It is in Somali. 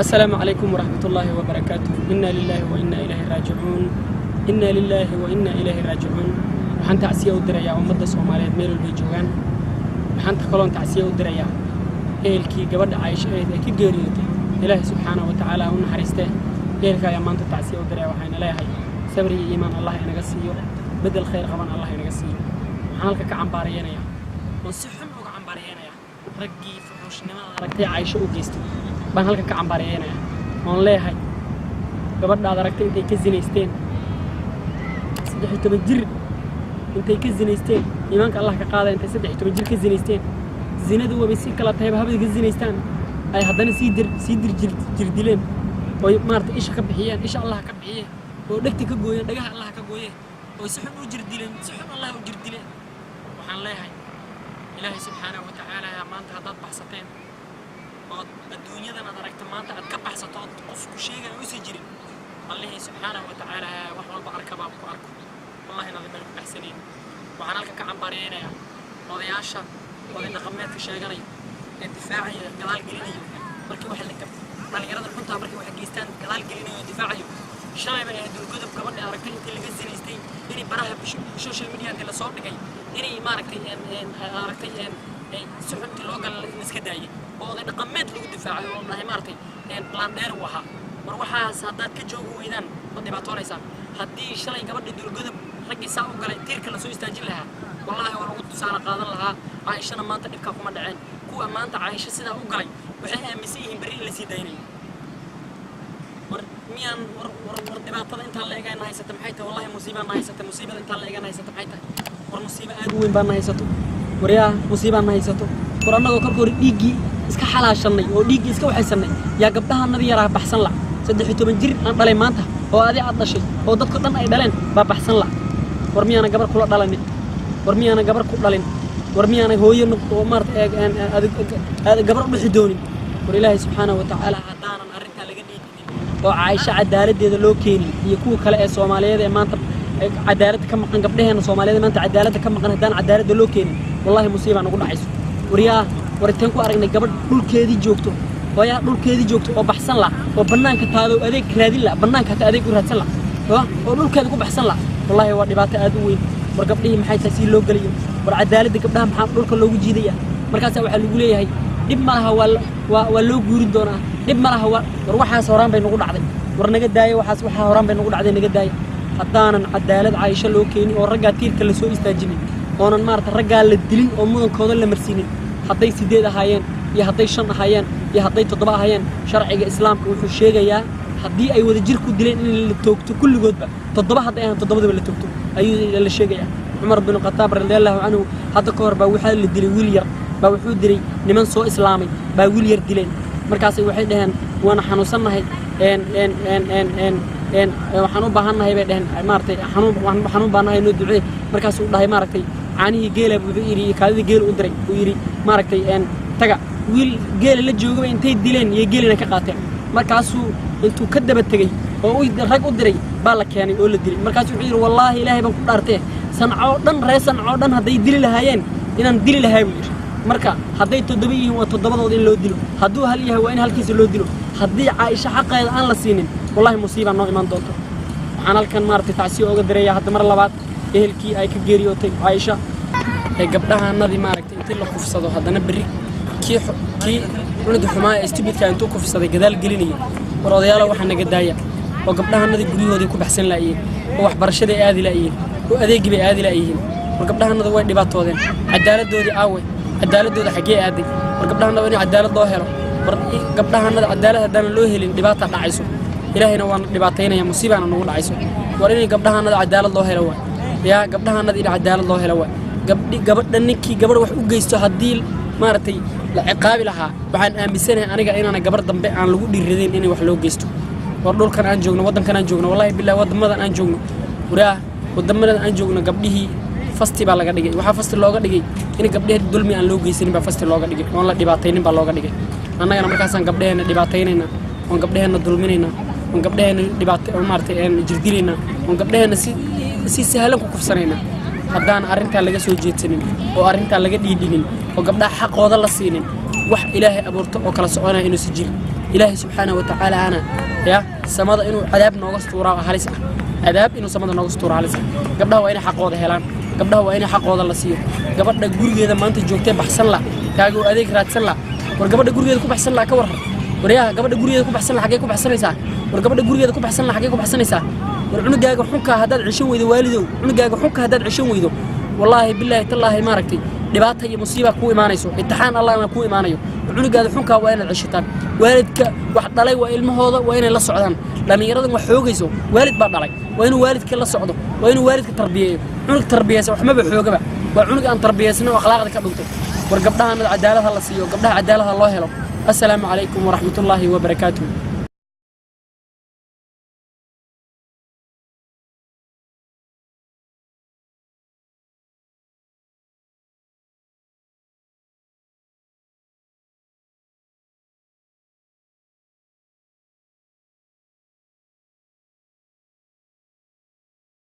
Asalaamu calaykum waraxmatullaahi wabarakaatuh. Inna lilaahi wa inna ilayhi raajicuun. Inna lilaahi wa inna ilayhi raajicuun. Waxaan tacsiya u dirayaa ummadda Soomaaliyeed meel walbay joogaan. Waxaan kaloon tacsiya u dirayaa ehelkii gabadha Caaisho ahayd ee ka geeriyootay. Ilaahay subxaanahu wa tacaala ha u naxariistee. Ehelka ayaa maanta tacsiya u diraya. Waxayna leeyahay, sabri iyo iimaan Allah inaga siiyo, bedel khayr qaban Allah inaga siiyo. Waxaan halka ka cambaarayeenayaa oon si xun uga cambaarayeenayaa raggii fuxuushnimada aragtay Caaisho u geystay baan halkan ka cambaarayeenayaa, oon leeyahay gabadhaad aragtay intay ka zinaysteen, 13 jir intay ka zinaysteen, iimaanka Allah ka qaada, intay 13 jir ka zinaysteen, zinadu wabay si kala tahayba, habay ka zinaystaan, ay haddana sii dir jir dileen oy maarata isha ka bixiyeen, isha Allah ka bixiyeen, oo dhegta ka gooyeen, dhagaha Allah ka gooyeen, oo si xun u jir dileen, si xun Allah u jir dileen. Waxaan leeyahay, Ilaahay subxaanahu wa tacaala, maanta haddaad baxsateen ood adduunyadan aad aragta maanta aad ka baxsato ood qof ku sheegaya usan jirin, Allihii subxaanahu wa tacaala wax walba arkabaa ku arko, wallahi inaad meel ku baxsanayn. Waxaan halkan ka cambaareynayaa odayaasha oday dhaqameedka sheeganaya ee difaacaya, gadaal gelinayo markii waxa la dhalinyarada xuntaa markay wax geystaan, gadaal gelinayo oo difaacayo. Shalay bay ahayd Dulgodob gabadha aragtay intii laga zinaystay inay baraha social media intii lasoo dhigay inay maaragtay aragtay si xuntii loo gala la iska daayay oo oday dhaqameed lagu difaacay oo dhahay maaragtay landheer uu ahaa. War waxaas haddaad ka joogi weydaan, waad dhibaatoonaysaan. Haddii shalay gabadha Dulgodob raggii saa u galay tiirka lasoo istaajin lahaa, wallaahi waa lagu tusaale qaadan lahaa. Caaishana maanta dhibkaa kuma dhaceen. Kuwa maanta Caaisho sidaa u galay waxay aaminsan yihiin berri in lasii daynayo. War miyaan war dhibaatada intaan la eegayna haysata maxay tahay? Wallahi musiibaa na haysata. Musiibada intaan la eegana haysata maxay tahay? War musiibo aad u weyn baa na haysato. Waryaa, musiibaa na haysato. War annagoo korka hore dhiiggii iska xalaashanay oo dhiiggii iska waxaysannay yaa gabdhahanadii yaraa baxsan la. 13 jir aan dhalay maanta oo adi aad dhashay oo dadko dhan ay dhaleen baa baxsan la. War miyaana gabar kula dhalanin? War miyaana gabar ku dhalin? War miyaana hooyo oo maarata aad gabar u dhixi doonin? War Ilaahay subxaanahu wa tacaala, haddaanan arrintaa laga dhiidinin oo Caaisho cadaaladdeeda loo keenin iyo kuwa kale ee Soomaaliyeed ee maanta cadaaladda ka maqan, gabdhaheena Soomaaliyeed ee maanta cadaaladda ka maqan, haddaan cadaaladda loo keenin, wallahi musiibaa nagu dhacayso. Waryaa, war inteen ku aragnay gabadh dhulkeedii joogto, hooyaa dhulkeedii joogto oo baxsan la, oo bannaanka taado adeeg raadin la, bannaanka hataa adeeg u raadsan la, oo dhulkeeda ku baxsan la? Wallahi waa dhibaato aad u weyn. War gabdhihii maxay tahay si loo gelayo? War cadaaladda gabdhaha maxaa dhulka loogu jiidaya? Markaasaa waxaa lagu leeyahay dhib ma laha, waa loo guurin doonaa, dhib ma laha. Waa war waxaas horaan bay nagu dhacday. War naga daaya waxaas, waxaa horaan bay nagu dhacday, naga daaya. Haddaanan cadaalad Caaisho loo keenin oo raggaa tiirka la soo istaajinin oonan maarata raggaa la dilin oo mudankooda la marsiinin, hadday sideed ahaayeen iyo hadday shan ahaayeen iyo hadday toddoba ahaayeen, sharciga Islaamka wuxuu sheegayaa haddii ay wada jir ku dileen in la toogto kulligoodba. Toddoba hadday ahaan, toddobadaba la toogto ayuu la sheegayaa. Cumar bin Khataab radiallahu canhu hadda ka hor baa waxaa la dilay wiil yar baa wuxuu dilay. Niman soo islaamay baa wiil yar dileen. Markaasay waxay dhaheen, waana xanuunsannahay, een een een een een een waxaan u baahannahay bay dhaheen, maaragtay xanuun xanuun baan nahay, noo ducee. Markaasuu dhahay maaragtay caanihii geela wuxuu yidhi iyo kaadidii geela u diray. Uu yidhi maaragtay taga, wiil geela la joogaba intay dileen iyo geelina ka qaateen. Markaasuu intuu ka daba tegey oo u rag u diray baa la keenay oo la dilay. Markaasuu wuxuu yidhi, wallaahi Ilaahay baan ku dhaartee, Sancoo dhan, reer Sancoo dhan hadday dili lahaayeen inaan dili lahaa, buu yidhi. Marka hadday toddoba yihiin, waa toddobadooda in loo dilo. Hadduu hal yahay, waa in halkiisa loo dilo. Haddii Caaisha xaqeeda aan la siinin, wallahi musiibaa noo imaan doonto. Waxaan halkan maaragtay tacsiyo oga direeyaa hadda mar labaad ehelkii ay ka geeriyootay Caaisha ee gabdhahanadii maaragtay intii la kufsado haddana berri kii cunuga xumaa ee stupidka intuu kufsaday gadaal gelinayo. War odayaalo, waxaa naga daaya oo gabdhahanadii guryahoodii ku baxsan la'yihiin oo waxbarashaday aadi la'yihiin oo adeegii bay aadi la'yihiin. War gabdhahanada way dhibaatoodeen. Cadaaladdoodii aawe? Cadaaladooda xaggee aaday? War gabdhahanada in cadaalad loo helo. War gabdhahanada cadaalad haddaanan loo helin, dhibaata dhacayso. Ilaahayna waana dhibaataynaya, musiibaana nagu dhacayso. War inay gabdhahanada cadaalad loo helo waay. Yaa gabdhahanada in cadaalad loo helo waay. Gabdhi gabadha ninkii gabadh wax u geysto haddii maaragtay la ciqaabi lahaa, waxaan aaminsanahay aniga inaana gabar dambe aan lagu dhiiradayn inay wax loo geysto. War dhulkan aan joogno, waddankan aan joogno, wallahi billahi, waddamadan aan joogno, waraa waddamadan aan joogno, gabdhihii fasti baa laga dhigay. Waxaa fasti looga dhigay in gabdhehii dulmi aan loo geysanin baa fasti looga dhigay, oon la dhibaataynin baa looga dhigay. Annagana markaasaan gabdheheenna dhibaataynaynaa oon gabdheheenna dulminaynaa oon gabdheheenna dhibaata oo maaragtay aan jirdilaynaa oon gabdheheenna si sahlan ku kufsanaynaa. Haddaan arrintaa laga soo jeedsanin oo arrintaa laga dhiidhinin oo gabdhaha xaqooda la siinin, wax Ilaahay abuurto oo kala soconaya inuusan jirin. Ilaahay subxaanahu wa tacaala ana ya samada inuu cadaab nooga tuuraa halis ah, cadaab inuu samada nooga tuura halis ah. Gabdhaha waa inay xaqooda helaan, gabdhaha waa inay xaqooda la siiyo. Gabadha gurigeeda maanta joogtee baxsan la, kaaga adeeg raadsan la. War gabadha gurigeeda ku baxsan la, ka warran. Waryaha, gabadha gurigeeda ku baxsan la, xaggee ku baxsanaysaa? War gabadha gurigeeda ku baxsan la, xaggee ku baxsanaysaa? War cunugaaga xunkaa haddaad ceshan weydo, waalidow, cunugaaga xunka haddaad ceshan weydo, wallaahi, bilaahi, tallaahi, maaragtay, dhibaata iyo musiiba kuu imaanayso, imtixaan Allahna kuu imaanayo. Cunugaada xunkaa waa inaad ceshataan. Waalidka wax dhalay waa ilmahooda waa inay la socdaan. Dhallinyaradan wax xoogayso waalid baa dhalay, waa inuu waalidka la socdo, waa inuu waalidka tarbiyeeyo. Cunug tarbiyeysa waxmaba xoogaba, waa cunug aan tarbiyeysna oo akhlaaqda ka dhuntay. War gabdhahan cadaalad ha la siiyo, gabdhaha cadaalad ha loo helo. Assalaamu calaykum waraxmatullaahi wabarakaatuh.